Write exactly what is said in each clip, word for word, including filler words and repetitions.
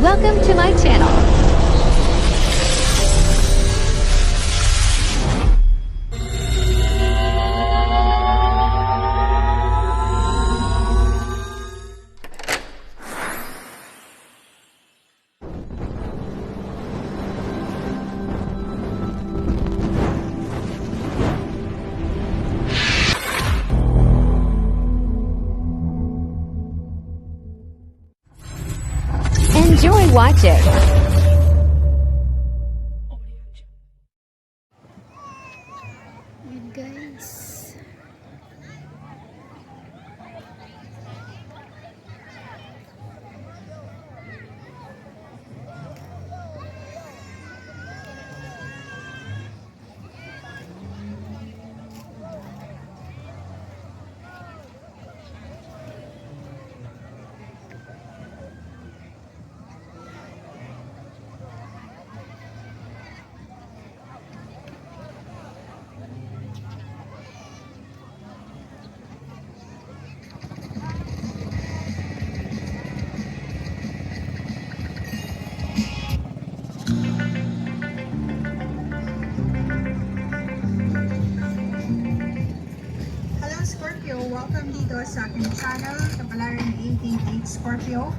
Welcome to my channel. Enjoy watching. Yun, guys. Hello, Scorpio! Welcome dito sa aking channel, Kapalaran eighteen eight Scorpio.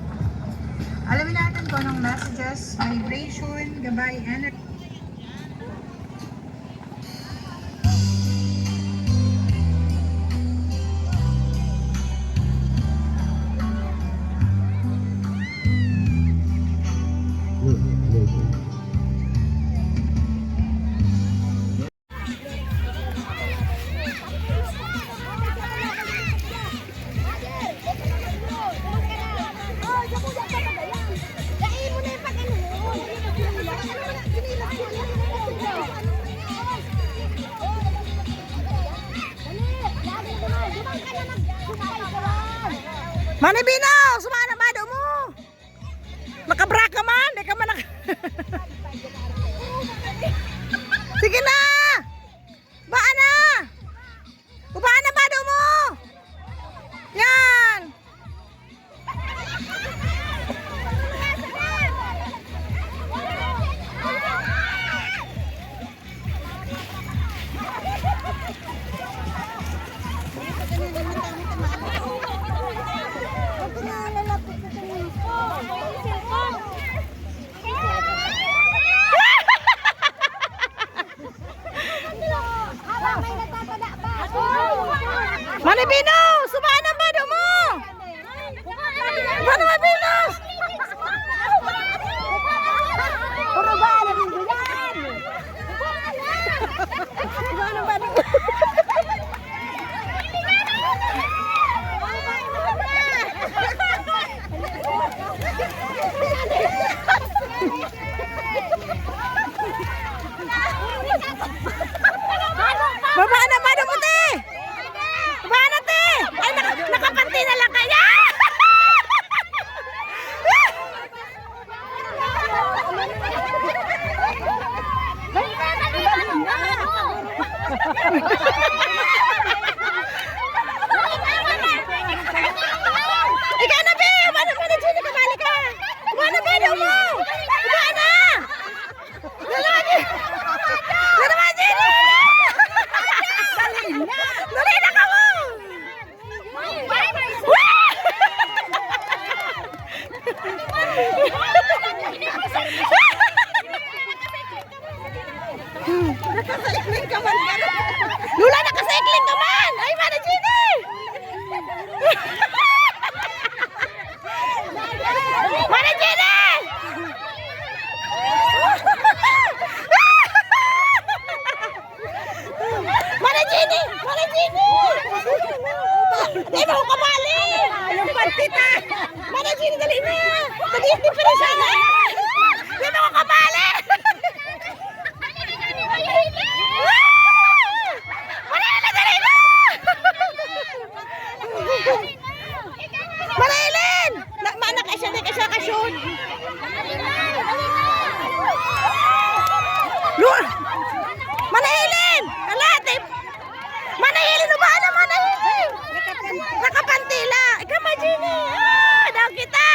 Alamin natin kung anong messages, vibration, gabay, energy. Manibino, sumana ba mo? Nakabra ka man, di ka man nak- Sige na! Baa na! Baa na, bado mo! Yan! Manibino! Sumaan ang bado mo! Paano mabilos? Puro ba alam mo yan? Paano ba? Baba na, bado mo, te! Baba na, te! Ay, naka-, nakapanty na lang kaya! Ikaw na, be! Umano ka na, Jenny, kabali ka! Umano, be, daw mo! Umano! Dali na, Jenny! Dali na, Jenny! Dali na ka mo! Nakasaikling ka man! Lola, nakasaikling ka man! Ay, Mana Jenny! Mana Jenny! Mana Jenny! Mana Jenny! Di ba ko kabali? Yung pantit, ah! Mana Jenny, dali na! Dali, di pa rin siya na! Di ba ko kabali? Mana Jenny, dali na! Mana Helen! Na, ma, naka siya, naka siya, ka-shoot. Lu-, Mana Helen! Ala, te-, Mana Helen, ubahan na, Mana Helen! Nakapantila! Ikaw, Majini! Ah, daw kita!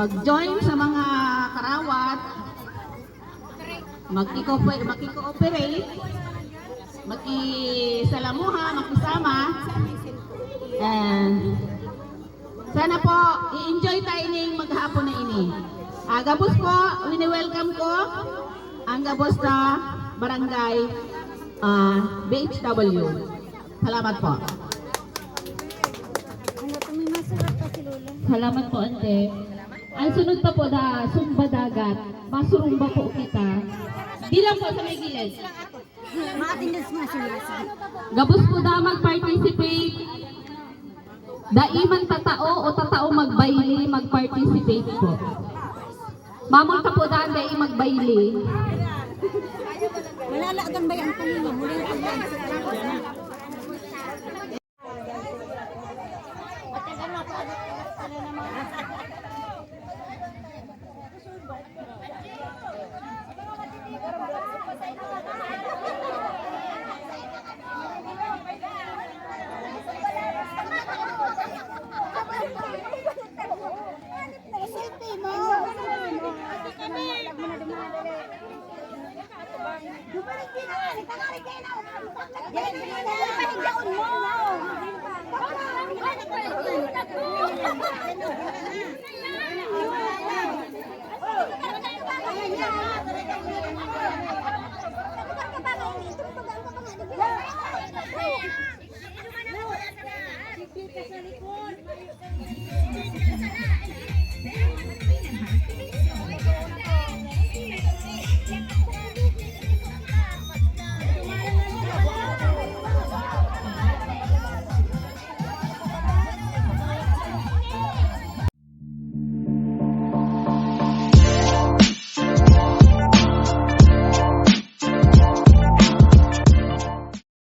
Mag-join sa mga karawat, magkikope-, magkikooperate, makisalamuha, makisama. And sana po, i-enjoy ta ining maghapon na ini. Ah, gabos po, wini-welcome ko ang gabos na barangay, ah, B H W. Salamat po. Ano to, may masulat pa si Lola? Salamat po, ante. Ang sunod pa po da, Sumba Dagat. Masurumba po kita. Di lang po sa may gilid. Maatindas nga si Lola. Sige. Gabos po da mag-participate. Dai man tatao o tatao magbayli, mag-participate po. Mamon ka po daan, dai magbayli. Malalagan ba yan kanina? Muli na pag